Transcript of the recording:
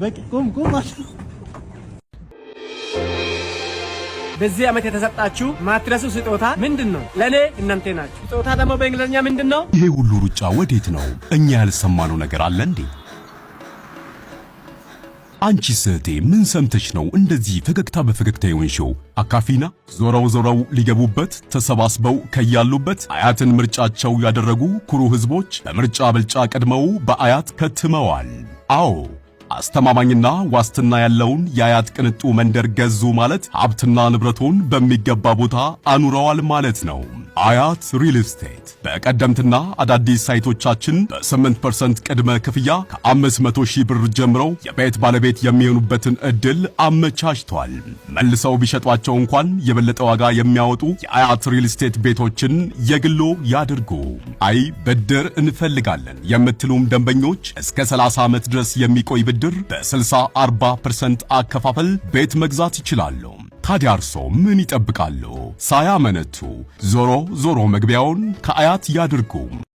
በቃ ቁም ቁም። በዚህ ዓመት የተሰጣችሁ ማትረሱ ስጦታ ምንድን ነው? ለእኔ እናንተ ናችሁ። ስጦታ ደግሞ በእንግሊዝኛ ምንድን ነው? ይሄ ሁሉ ሩጫ ወዴት ነው? እኛ ያልሰማነው ነገር አለ እንዴ? አንቺ እህቴ፣ ምን ሰምተሽ ነው እንደዚህ ፈገግታ በፈገግታ የሆንሽው? አካፊና ዞረው ዞረው ሊገቡበት ተሰባስበው ከያሉበት አያትን ምርጫቸው ያደረጉ ኩሩ ህዝቦች በምርጫ ብልጫ ቀድመው በአያት ከትመዋል። አዎ፣ አስተማማኝና ዋስትና ያለውን የአያት ቅንጡ መንደር ገዙ ማለት ሀብትና ንብረቶን በሚገባ ቦታ አኑረዋል ማለት ነው። አያት ሪል ስቴት በቀደምትና አዳዲስ ሳይቶቻችን በ8% ቅድመ ክፍያ ከ500 ሺህ ብር ጀምሮ የቤት ባለቤት የሚሆኑበትን ዕድል አመቻችቷል። መልሰው ቢሸጧቸው እንኳን የበለጠ ዋጋ የሚያወጡ የአያት ሪል ስቴት ቤቶችን የግሎ ያድርጉ። አይ ብድር እንፈልጋለን የምትሉም ደንበኞች እስከ 30 ዓመት ድረስ የሚቆይ ብድር በ60 40% አከፋፈል ቤት መግዛት ይችላሉ። ታዲያ እርሶ ምን ይጠብቃሉ? ሳያመነቱ ዞሮ ዞሮ መግቢያውን ከአያት ያድርጉ።